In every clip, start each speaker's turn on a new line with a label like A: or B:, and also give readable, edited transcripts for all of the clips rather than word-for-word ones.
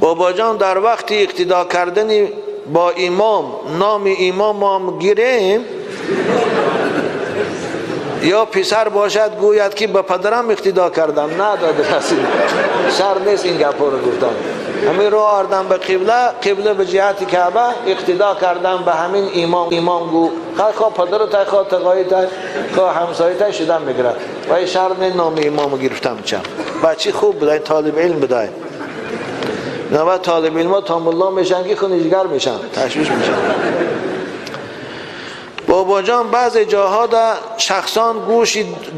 A: بابا جان در وقت اقتدا کردن با امام نام امام هم گیریم یا پسر باشد گوید که به پدرم اقتدا کردم؟ نه داده رسید شر نیست این گپا رو گفتن. همین رو آردم به قبله، قبله به جهت کعبه اقتدا کردم به همین امام. امام گو خواه پدر تای، خواه تقایی تای، خواه همسایه تای شدم میگیره و این شر نیست نام امام گرفتم. چم بچه خوب بوده، طالب علم بوده. نه طالب علم ها تا ملا میشن که خونیجگر میشن، تشویش میشن. بابا جان بعضی جاها در شخصان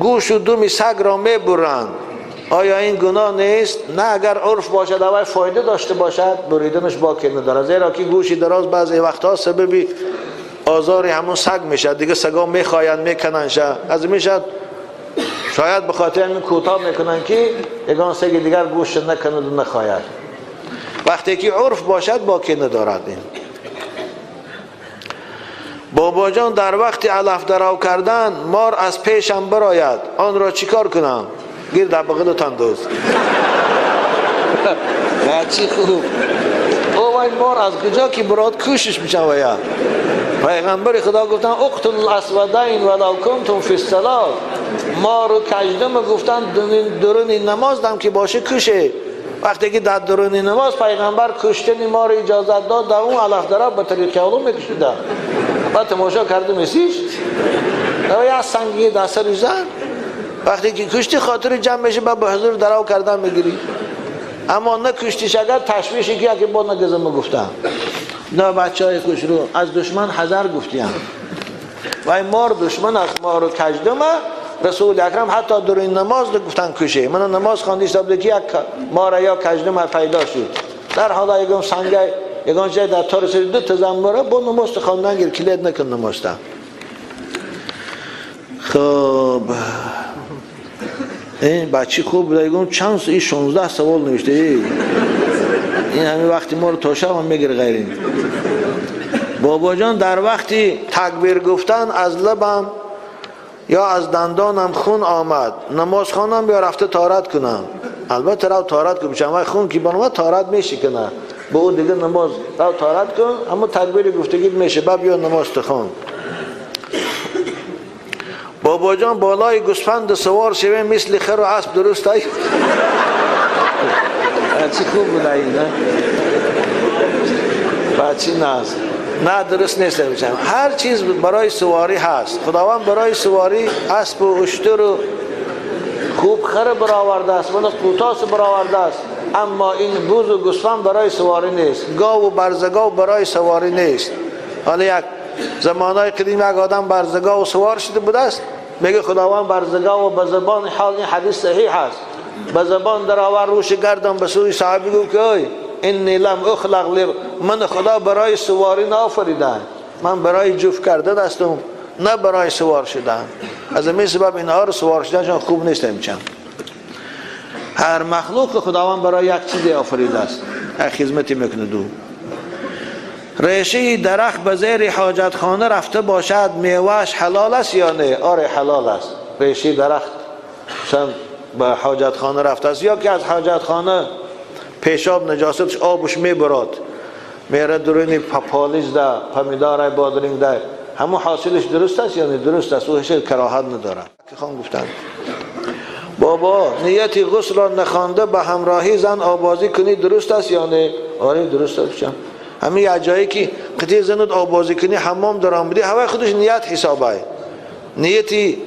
A: گوش و دم سگ را میبرند، آیا این گناه نیست؟ نه، اگر عرف باشد اول فایده داشته باشد بریدنش باکی نداره، زیرا که گوشی دراز بعضی وقتها سبب آزار همون سگ میشه دیگه، سگا میخواین میکنن شه از میشد، شاید به خاطر همین کوتاه میکنن که یگان سگ دیگر گوش نکند و نخواهد. وقتی که عرف باشد باکی ندارد. این بابا جان در وقت علف درو کردن مار از پیشم براید، آن را چیکار کنم؟ گیر در بغل تندوز. چی خوب او وای مار از کجا که براد کوشش میشن. ویا پیغمبر خدا گفتن اقتل الاسودین ولو کنتم فی الصلاه، مار و کژدم گفتن درون نماز دم که باشه کشه. وقتی که در درون نماز پیغمبر کشتن مار اجازت داد، در اون علف درو به طریق اولو میکشیده. بعد تماشا کرده میسیش یا سنگی در سرش زد. وقتی که کشتی خاطر جمع میشه به حضور درو کردن میگیری، اما نه کشتیش اگر تشویشی که با نگزم گفتم نه بچه های خوش رو از دشمن حذر گفتیم و این مار دشمن از مار و کژدمه. رسول اکرم حتی در این نماز گفتن کشه. من نماز خواندی حساب که یک مار یا کژدمه پیدا شد، در حالا یکم سنگ یکان جای در تار سری دو تا زنبوره با نماز خواندن گیر کلید نکن نماز تا. خب این بچه خوب بوده، یکم چند این 16 سوال نوشته. این همین وقتی ما رو تا شب هم میگیره غیر این. بابا جان در وقتی تکبیر گفتن از لبم یا از دندانم خون آمد، نماز خوانم یا رفته طهارت کنم؟ البته رو طهارت کنم، چون خون که بنومد طهارت میشکنه، به او دیگه نماز رو طهارت کن، اما تکبیر گفتگی میشه بعد بیا نماز تخون. بابا جان بالای گوسفند سوار شویم مثل خر و اسب درست ای؟ چی خوب بوده این، نه؟ بچی ناز نه درست نیست. هر چیز برای سواری هست، خداوند برای سواری اسب و اشتر و خوب خر برآورده است، من قوتاس برآورده است، اما این بز و گوسفند برای سواری نیست، گاو و برزگاو برای سواری نیست. حالا یک زمانهای قدیم یک آدم برزگاو سوار شده بوده است، میگه خداوند برزگاو به زبان حال، این حدیث صحیح است، به زبان درآور روش گردم به سوی صحابی گفت که ای انی لم اخلق، من خدا برای سواری نآفریدم، من برای جفت کردن هستم نه برای سوار شدن. از این سبب اینها رو سوار شدنشان خوب نیست. چند هر مخلوق خداوند برای یک چیزی آفریده است، یک خدمتی میکنه. دو ریشه درخت به زیر حاجت خانه رفته باشد میوهش حلال است یا نه؟ آره حلال است. ریشه درخت مثلا به حاجت خانه رفته است یا که از حاجت خانه پیشاب نجاستش آبش میبرد میره درونی پالیز ده پمیدار بادرنگ ده، همون حاصلش درست است یا نه؟ درست است، او هیچ کراهت نداره. که خان گفتن بابا نیت غسل را نخوانده به همراهی زن آبازی کنی درست است یا نه؟ آره درست است. همین یه جایی که قطعی زنت آبازی کنی حمام در آمدی هوای خودش نیت حسابه. نیتی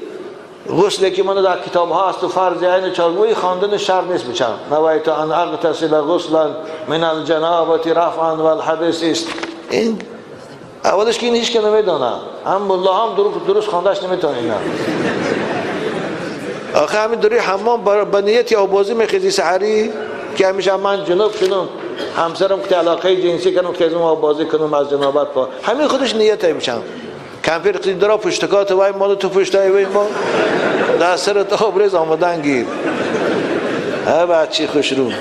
A: غسل که من در کتاب ها است و فرض عین چارگوی خواندن شر نیست بچم. نویت ان اغتسل غسلا من الجنابه رفعا والحدث است. این اولش که این هیچ که نمیدانه، هم ملا هم درست خواندش نمیتونه. اینا آخه همین دوری حمام با نیت آبازی میخیزی سحری که همیشه من جنوب شدم همسرم که علاقه جنسی کنم که از اون آبازی کنم از جنابت پا، همین خودش نیت میشم. کمپیر قید درا پشتکات وای مال تو پشتای وای ما در سر آبریز آمدن گیر. ها بچی خوش رو.